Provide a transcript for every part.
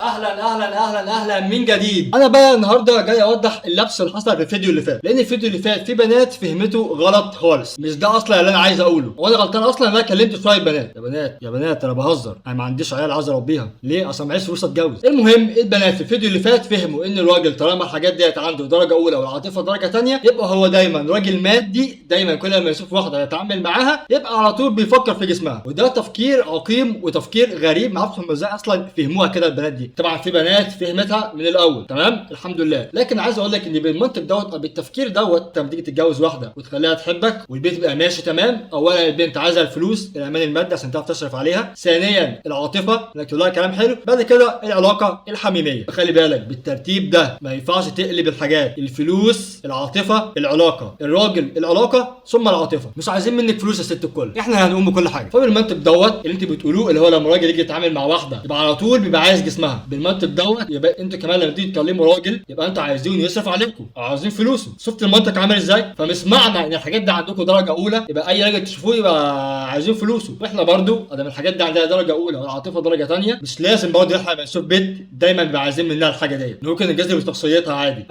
اهلا اهلا اهلا اهلا من جديد. انا بقى النهارده جاي اوضح اللبس اللي حصل في الفيديو اللي فات، لان الفيديو اللي فات في بنات فهمته غلط خالص. مش ده اصلا اللي انا عايز اقوله، وانا غلطان اصلا ان انا كلمت شوية بنات. يا بنات يا بنات انا بهزر، انا ما عنديش عيال عايز اربيها، ليه؟ عشان معيش فلوس اتجوز. المهم البنات في الفيديو اللي فات فهموا ان الراجل طالما الحاجات ديت عنده درجه اولى والعاطفة درجه ثانية، يبقى هو دايما راجل مادي، دايما كل ما يشوف واحدة يتعامل معاها يبقى على طول بيفكر في جسمها. وده تفكير عقيم وتفكير غريب، ما اعرفش هم ازاي اصلا فهموها كده البنات دي. طبعا في بنات فهمتها من الاول، تمام الحمد لله. لكن عايز اقول لك ان بالمنطق دوت او بالتفكير دوت، لما تيجي تتجوز واحدة وتخليها تحبك والبيت يبقى ماشي تمام، اولا البنت عايزه الفلوس، الامان المادي عشان تعرف تصرف عليها، ثانيا العاطفة انك تقول لها كلام حلو، بعد كده العلاقة الحميمية. خلي بالك بالترتيب ده، ما ينفعش تقلب الحاجات، الفلوس العاطفة العلاقة، الراجل العلاقة ثم العاطفة. مش عايزين منك فلوس يا ست الكل، احنا هنقوم بكل حاجة. فبالمنطق دوت اللي انت بتقولوه، اللي هو لما راجل يجي يتعامل مع واحدة يبقى على طول بيبقى عايز جسمها، بالمنطق دوت يبقى انتوا كمان لما تيجي تكلموا راجل يبقى انتوا عايزين يصرف عليكم، عايزين فلوسه. شفت المنطق عامل ازاي؟ فمش معنى ان الحاجات دي عندكم درجه اولى يبقى اي راجل تشوفوه يبقى عايزين فلوسه. واحنا برضو ادام الحاجات دي عندنا درجه اولى والعاطفة درجه ثانية، مش لازم برضو احنا بنشوف بنت دايما بيبقى عايزين منها الحاجة ديت، ممكن نجذب شخصيتها عادي،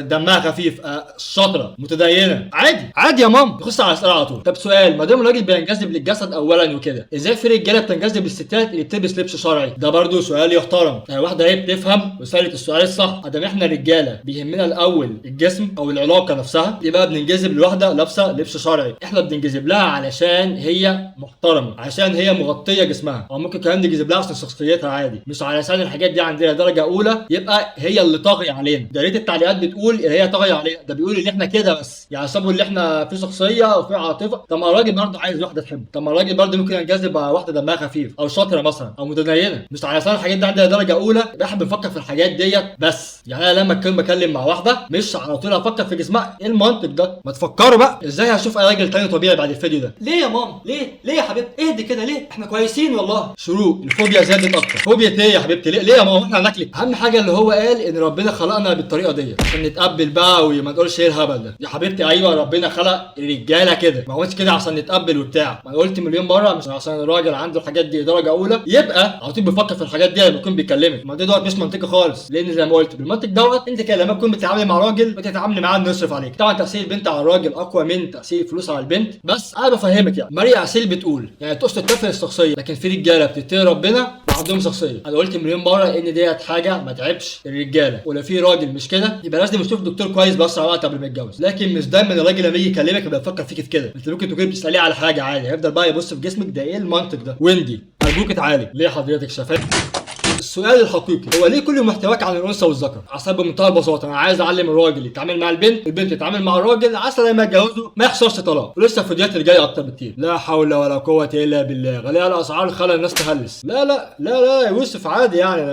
دمها خفيف، شاطرة، متدينه، عادي عادي يا ماما. نخش على الاسئلة على طول. طب سؤال، ما دام الراجل بينجذب للجسد اولا وكده، ازاي في رجاله بتنجذب للستات اللي بتلبس لبس شرعي؟ ده برضو سؤال يحترم. واحدة هي بتفهم وسالت السؤال الصح. ادام احنا رجاله بيهمنا الاول الجسم او العلاقة نفسها، يبقى بننجذب لواحدة لابسه لبس شرعي. احنا بننجذب لها علشان هي محترمه، عشان هي مغطيه جسمها، او ممكن كمان ننجذب لها عشان شخصيتها عادي، مش علشان الحاجات دي عندنا درجه اولى يبقى هي اللي طاغية علينا. ده ريت التعليقات بتقول ان هي طاغية علينا، ده بيقول ان احنا كده بس، يعني سابوا اللي احنا في شخصية وفي عاطفة. طب ما الراجل برضه عايز واحدة تحبه، طب ما الراجل برضه ممكن ينجذب مع واحدة دمها خفيف او شاطرة مثلا او متدينه، مش علشان الحاجات دي عندنا درجه اولى يبقى احنا بنفكر في الحاجات ديت بس. يعني انا لما اكون بكلم مع واحدة مش على طول افكر في جسمها، ايه المنطق ده؟ ما تفكروا بقى ازاي هشوف اي راجل تاني طبيعي بعد الفيديو ده. ليه يا ماما؟ ليه ليه يا حبيبتي؟ اهدي كده ليه؟ احنا كويسين والله. شروق الفوبيا زادت اكتر. فوبيا ايه يا حبيبتي؟ ليه ليه يا ماما؟ احنا هناكلك. اهم حاجة اللي هو قال ان ربنا خلقنا بالطريقة ديت عشان نتقبل بقى وما نقولش ايه الهبل ده. يا حبيبتي ايوه ربنا خلق الرجالة كده، ما قلتش كده عشان نتقبل وبتاع. ما انا قلت مليون مرة مش عشان الراجل عنده الحاجات دي درجه اولى يبقى على طول بيفكر في الحاجات دي لما يكون بيكلمك. ما ده دوت مش منطقي خالص، لان زي ما قلت بالمنطق دوت انت كده لما تكون بتتعامل مع راجل بتتعامل معاه انه يصرف عليك. طبعا تاثير البنت على الراجل اقوى من تاثير الفلوس على البنت، بس انا بفهمك يعني. ماريا عسيل بتقول يعني تقصد تفرق الشخصية، لكن في رجاله بتتقي ربنا وعندهم شخصية. انا قلت مليون مرة ان ديت حاجة ما تعبش الرجالة، ولو في راجل مش كده يبقى لازم يشوف دكتور كويس بس على وقت قبل ما يتجوز. لكن مش دايما الراجل لما يجي يكلمك يبقى يفكر فيك في كده، انت ممكن تكون بتساليه على حاجة عادي هيفضل بقى يبص في جسمك. ده ايه المنطق ده؟ ويندي ارجوك اتعالج. ليه حضرتك شفاف؟ السؤال الحقيقي هو ليه كل محتواك عن الانثى والذكر؟ عشان بمنتهى البساطة انا عايز اعلم الراجل يتعامل مع البنت، البنت تتعامل مع الراجل، عشان لما يتجوزوا ما يحصلش طلاق. ولسه الفيديوهات اللي جاية اكتر بكتير. لا حول ولا قوة الا بالله، غلاء الاسعار خلى الناس تهلس. لا لا لا لا يا يوسف عادي يعني،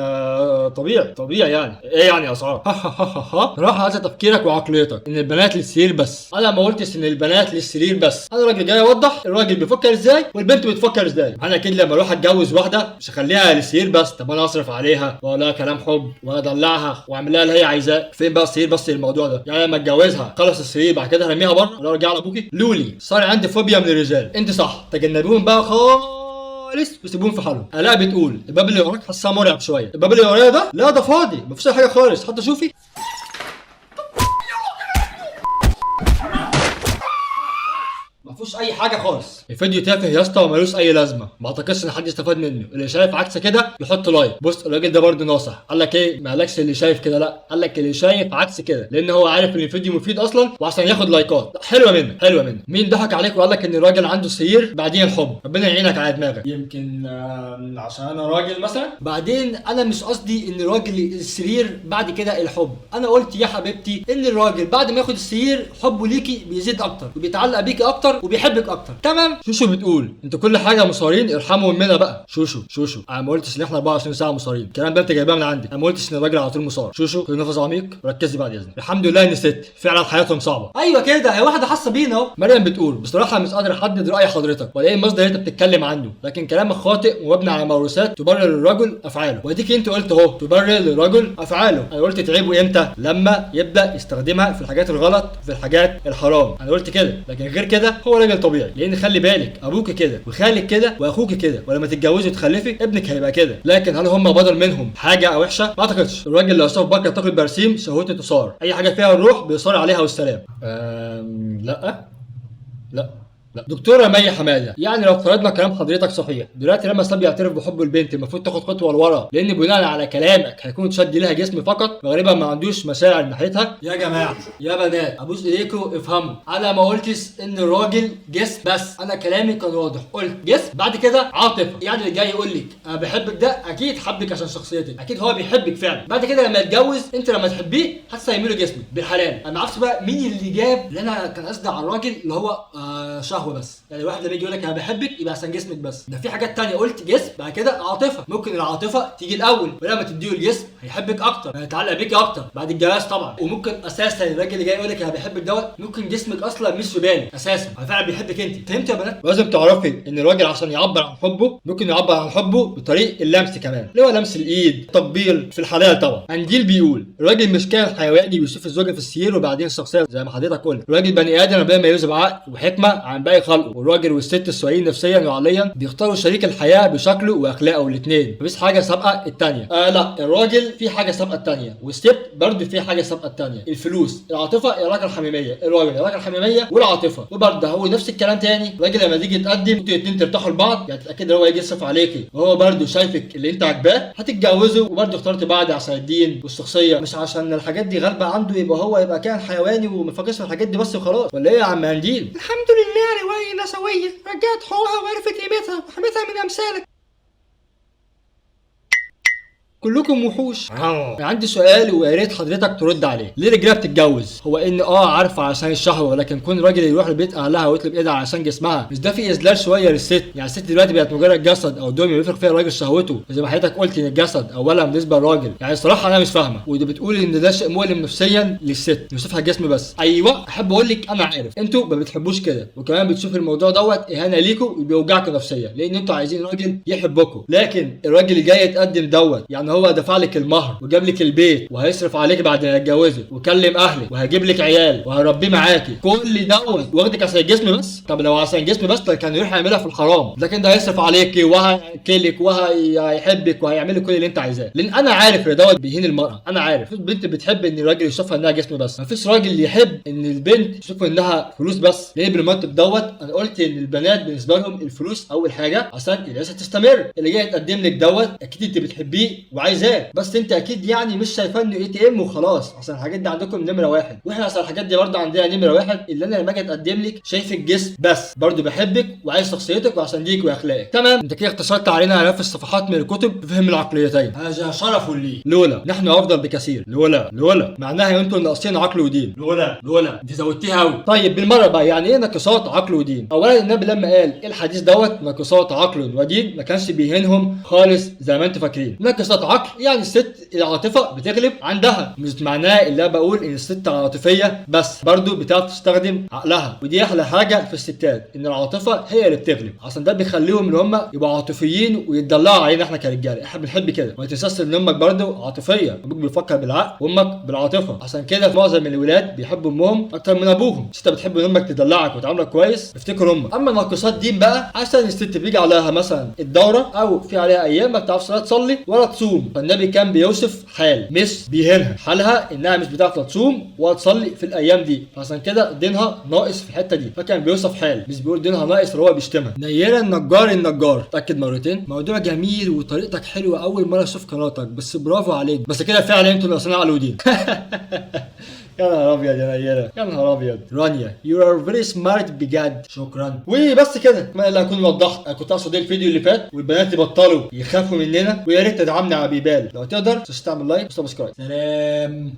طبيعي طبيعي يعني، ايه يعني اسعار؟ ها ها ها ها. راح هذا تفكيرك وعقليتك ان البنات للسرير بس. انا ما قلتش ان البنات للسرير بس، انا راجل جاي اوضح الراجل بيفكر ازاي والبنت بتفكر ازاي. انا اكيد لما اروح اتجوز واحدة مش هخليها للسرير بس، طب انا اصرف عليها واقول لها كلام حب وادلعها واعمل لها اللي هي عايزاه. فين بقى السرير بس الموضوع ده؟ يعني لما اتجوزها خلص السرير بعد كده هرميها بره ولا ارجع لابوكي؟ لولي صار عندي فوبيا من الرجال. انت صح، تجنبوهم بقى خالص وسيبوهم في حالهم. الاء بتقول الباب اللي وراك حاساه مرعب شوية. الباب اللي ورايا ده لا ده فاضي مفيش اي حاجة خالص، حتى شوفي ما فيهوش اي حاجة خالص. الفيديو تافه يا اسطى ومالوش اي لازمه، ما اعتقدش ان حد يستفاد منه. اللي شايف عكس كده يحط like. بص الراجل ده برده ناصح، قال لك ايه؟ ما قالكش اللي شايف كده، لا قال لك اللي شايف عكس كده، لان هو عارف ان الفيديو مفيد اصلا وعشان ياخد لايكات. حلوة منك حلوة منك. مين ضحك عليك وقال لك ان الراجل عنده سرير بعدين الحب؟ ربنا يعينك على دماغك. يمكن عشان انا راجل مثلا. بعدين انا مش قصدي ان الراجل السرير بعد كده الحب، انا قلت يا حبيبتي ان الراجل بعد ما ياخد السرير حبه ليكي بيزيد اكتر وبيتعلق بيكي اكتر وبيحبك اكتر. تمام. شوشو بتقول انتوا كل حاجة مصارين ارحموا مننا بقى. شوشو شوشو انا ما قلتش ان احنا 24 ساعة مصارين، الكلام ده انت جايباه من عندي. انا ما قلتش ان الراجل على طول مصار. شوشو خد نفس عميق ركزي بعد اذنك. الحمد لله ان ست فعلا حياتهم صعبة. ايوه كده هي واحدة حاسه بينا اهو. مريم بتقول بصراحة مش قادر احدد راي حضرتك ولا ايه المصدر اللي انت بتتكلم عنه، لكن كلامك خاطئ ومبني على موروثات تبرر للرجل افعاله. واديك انت قلت اهو تبرر للرجل افعاله. انا قلت تعيبه امتى؟ لما يبدا يستخدمها في الحاجات الغلط وفي الحاجات الحرام. انا قلت كده، لكن غير كده هو راجل طبيعي، لان خلي بالك ابوك كده وخالك كده واخوك كده، ولما تتجوزي وتخلفي ابنك هيبقى كده. لكن هل هم بدل منهم حاجة وحشه؟ ما اعتقدش. الراجل لو شاف بكره تاكل برسيم شهوته تصار، اي حاجة فيها الروح بيصار عليها والسلام. لا لا لا. دكتورة مي حمادة، يعني لو افترضنا كلام حضرتك صحيح، دلوقتي لما ساب يعترف بحبه للبنت المفروض تاخد خطوة لورا، لان بناء على كلامك هيكون اتشد لها جسم فقط، وغالبا ما عندوش مشاعر ناحيتها. يا جماعة يا بنات ابوس ايديكم افهموا، انا ما قلتش ان الراجل جسم بس، انا كلامي كان واضح، قلت جسم بعد كده عاطفة. يعني اللي جاي يقول لك انا بحبك ده اكيد حبك عشان شخصيتك، اكيد هو بيحبك فعلا. بعد كده لما يتجوز انت لما تحبيه هتسلمي له جسمك بالحلال. انا ما اعرفش بقى مين اللي جاب اللي انا كان قصدي على الراجل اللي هو شهوة بس، يعني الواحد لما يجي يقول لك انا بحبك يبقى عشان جسمك بس، ده في حاجات تانية. قلت جسم بعد كده عاطفة، ممكن العاطفة تيجي الاول، ولما تديه الجسم هيحبك اكتر، هيتعلق بيك اكتر بعد الجواز طبعا. وممكن اساسا الراجل اللي جاي يقول لك انا بحبك دوت ممكن جسمك اصلا مش في باله اساسا، هو فعلا بيحبك انت. فهمت يا بنات؟ لازم تعرفي ان الراجل عشان يعبر عن حبه ممكن يعبر عن حبه بطريق اللمس كمان، اللي هو لمس الايد، تقبيل في الحلال طبعا. قنديل بيقول الراجل مش كائن حيواني بيشوف الزوجة في السرير وبعدين الشخصية زي ما حضرتك قلت، الراجل بني ادم ربنا يميزه بعقل وحكمه عن باقي خلقه، والراجل والست السويين نفسيا وعقليا بيختاروا شريك الحياة بشكله واخلاقه الاثنين، مفيش حاجة سابقه الثانية. لا، الراجل في حاجة سابقه الثانية، والست برضه في حاجة سابقه الثانية، الفلوس، العاطفة، العلاقة الحميمية، الراجل العلاقة الحميمية والعاطفة. وبرضه هو نفس الكلام تاني، الراجل لما تيجي تقدم انتوا الاثنين ترتاحوا لبعض، يعني تتاكد ان هو يجي يصرف عليكي وهو برضه شايفك اللي انت عاجباه هتتجوزوا، وبرضه اخترت بعض عشان الدين والشخصية، مش عشان الحاجات دي غالبه عنده يبقى هو يبقى كائن حيواني وما يفكرش في الحاجات دي بس وخلاص، ولا ايه يا عم قنديل؟ الحمد لله رواية نسوية رجعت حقوقها وعرفت قيمتها وحمتها من أمثالك. كلكم وحوش. أنا عندي سؤال ويا ريت حضرتك ترد عليه، ليه الرجالة بتتجوز؟ هو ان عارفه عشان الشهوة، ولكن كون راجل يروح لبيت اهلها ويطلب ايدها عشان جسمها، مش ده في اذلال شوية للست؟ يعني الست دلوقتي بقت مجرد جسد او دمية بيفرق فيها الراجل شهوته، زي ما حضرتك قلت ان الجسد اولا بالنسبة للراجل، يعني الصراحة انا مش فاهمه. وده بتقول ان ده شيء مؤلم نفسيا للست، نشوفها الجسم بس. ايوه احب اقول لك انا عارف انتوا ما بتحبوش كده، وكمان بتشوف الموضوع دوت اهانه ليكوا وبيوجعكم نفسيا، لان انتوا عايزين راجل يحبكم، لكن الراجل اللي جاي يتقدم دوت يعني هو دفع لك المهر وجاب لك البيت وهيصرف عليك بعد ما يتجوزك وكلم اهلك وهيجيب لك عيال وهيربيه معاكي، كل دوت واخدك عشان الجسم بس؟ طب لو عشان الجسم بس كان يروح يعملها في الحرام، لكن ده هيصرف عليكي وهياكلك وهيحبك وهيعمل لك كل اللي انت عايزاه. لان انا عارف ان دوت بيهين المراة، انا عارف مفيش بنت بتحب ان الراجل يشوفها انها جسم بس، مفيش راجل يحب ان البنت تشوف انها فلوس بس. ليه بالمنطق دوت؟ انا قلت ان البنات بالنسبة لهم الفلوس اول حاجة عشان العيشة تستمر. اللي جاي يتقدم لك دوت اكيد انت بتحبيه وعايزاه، بس انت اكيد يعني مش شايفاه انه ATM وخلاص، عشان الحاجات دي عندكم نمره واحد، واحنا عشان الحاجات دي برضه عندنا نمره واحد، اللي انا لما اجي اتقدم لك شايف الجسم بس، برضه بحبك وعايز شخصيتك وعشان ديك واخلاقك. تمام، انت كده اختصرت علينا الاف الصفحات من الكتب في فهم العقليتين، هذا شرف لي. لولا نحن افضل بكثير. لولا لولا معناها انتم ناقصين عقل ودين. لولا لولا دي زودتيها قوي. طيب بالمرة بقى، يعني ايه ناقصات عقل ودين؟ اولا النبي لما قال الحديث دوت ناقصات عقل ودين ما كانش بيهينهم خالص زي ما انتم فاكرين. ناقصات عقل يعني الست العاطفة بتغلب عندها، مش معناه اللي انا بقول ان الست عاطفية بس، برضو بتعرف تستخدم عقلها، ودي احلى حاجة في الستات ان العاطفة هي اللي بتغلب، عشان ده بيخليهم ان هم يبقوا عاطفيين ويتدلعوا علينا احنا كرجاله، احنا بنحب كده. وما تنساش ان امك برضو عاطفية، ابوك بيفكر بالعقل وامك بالعاطفه، عشان كده معظم الولاد بيحبوا امهم اكتر من ابوهم. الست بتحب ان امك تدلعك وتعاملك كويس، افتكر امك. اما ناقصات دين بقى، عشان الست بيجي عليها مثلا الدورة او في عليها ايام ما بتعرفش لا تصلي ولا تصوم، فالنبي كان بيوصف حال مش بيهينها، حالها انها مش بتعرف لا تصوم ولا تصلي في الايام دي، فعشان كده دينها ناقص في الحتة دي، فكان بيوصف حال مش بيقول دينها ناقص اللي هو بيشتمها. نيره النجار النجار، اتاكد مرتين. موضوع جميل وطريقتك حلوة، اول مرة اشوف قناتك، بس برافو عليك، بس كده فعلا انتوا ناقصين عقل ودين. يا نهار ابيض يا نيره، يا نهار ابيض. رانيا you are very smart بجد، شكرا. وبس كده، اتمنى ان اكون وضحت انا كنت اقصد ايه الفيديو اللي فات، والبنات يبطلوا يخافوا مننا، ويا ريت تدعمنا على PayPal لو تقدر، تستعمل like و subscribe. سلام.